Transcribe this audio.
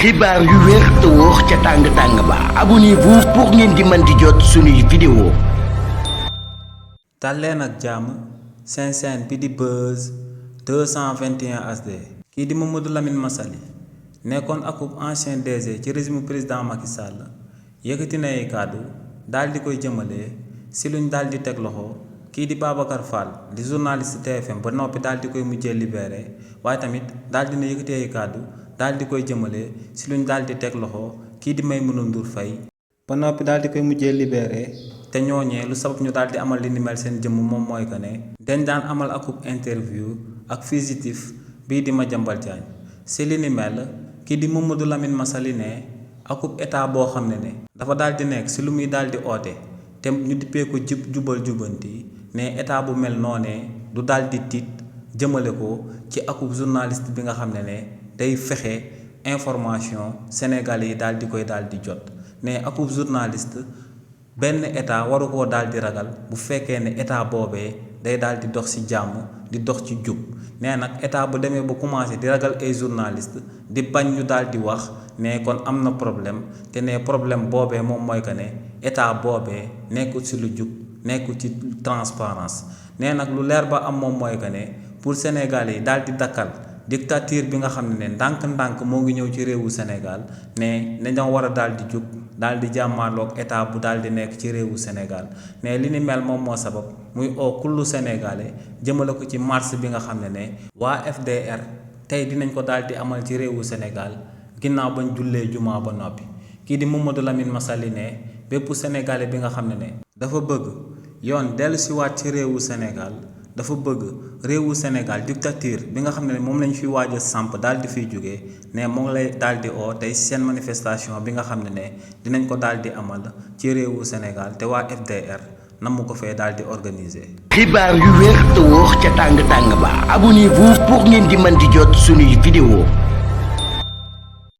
xibaar yu wér te wóor ca tàng-tàng ba abonnez-vous pour ngeen di mën di jot suñuy vidéo. dal leen ak jàmm seen chaîne bi di Buzz 221 HD. kii di Mamadou Lamine Massaly nekkoon akub ancien DG ci régime président Macky Sall yëkkati na ay kàddu daal di koy jëmale si luñ daal di teg loxo kii di Babacar Fall di journaliste TFM ba noppi daal di koy mujjee libéré waaye tamit daal dina yëkkati ay kàddu daal di koy jëmale si luñ daal di teg loxo kii di Maimouna Ndour Faye ba noppi daal di koy mujjee libéré te ñooñee lu sabab ñu daal di amal li ni mel seen jëmm moom mooy que ne dañ daan amal akub interview ak fugitif bii di Madiambal Diagne si li ni mel kii di Mamadou Lamine Massaly ne akub état boo xam ne dafa daal di nekk si lu muy daal di oote te ñu dippee ko jubal jubanti ne état bu mel noonee du daal di tiit jëmale ko ci akub journaliste bi nga xam ne day fexe information Sénégal yi daal di koy daal di jot ne akub journaliste benn état waru koo daal di ragal bu fekkee ne état boobee day daal di dox ci jàmm di dox ci jub nee nag état bu demee ba commencé di ragal ay journaliste di bañ ñu daal di wax ne kon am na problème te ne problème boobee moom mooy que ne état boobee nekkul ci lu jub nekkul ci transparence nee nag lu leer ba am moom mooy que ne pour Sénégal yi daal di dakkal dictature bi nga xam ne ndànk-ndànk moo ngi ñëw ci réewu Sénégal ne dañoo war a daal di jug daal di jàmmaarloog état bu daal di nekk ci réewu Sénégal ne li ni mel moom moo sabab muy oo kullu sénégalais jëmale ko ci marche bi nga xam ne waa FDR tey dinañ ko daal di amal ci réewu Sénégal ginnaaw bañ jullee jumaa ba noppi kii di Mamadou Lamine Massaly ne bépp sénégalais bi nga xam ne dafa bëgg yoon dellusiwaat ci réewu Sénégal dafa bëgg réewu Sénégal dictature bi nga xam ne moom lañ fi waaj a samp daal di fiy jógee ne moo ngi lay daal di oo tey seen manifestation bi nga xam ne dinañ ko daal di amal ci réewu Sénégal te waa FDR nam mu ko fee daal di organiser. xibaar yu wér te wóor ca tàng-tàng ba abonnez-vous pour ngeen di mën di jot suñuy vidéo.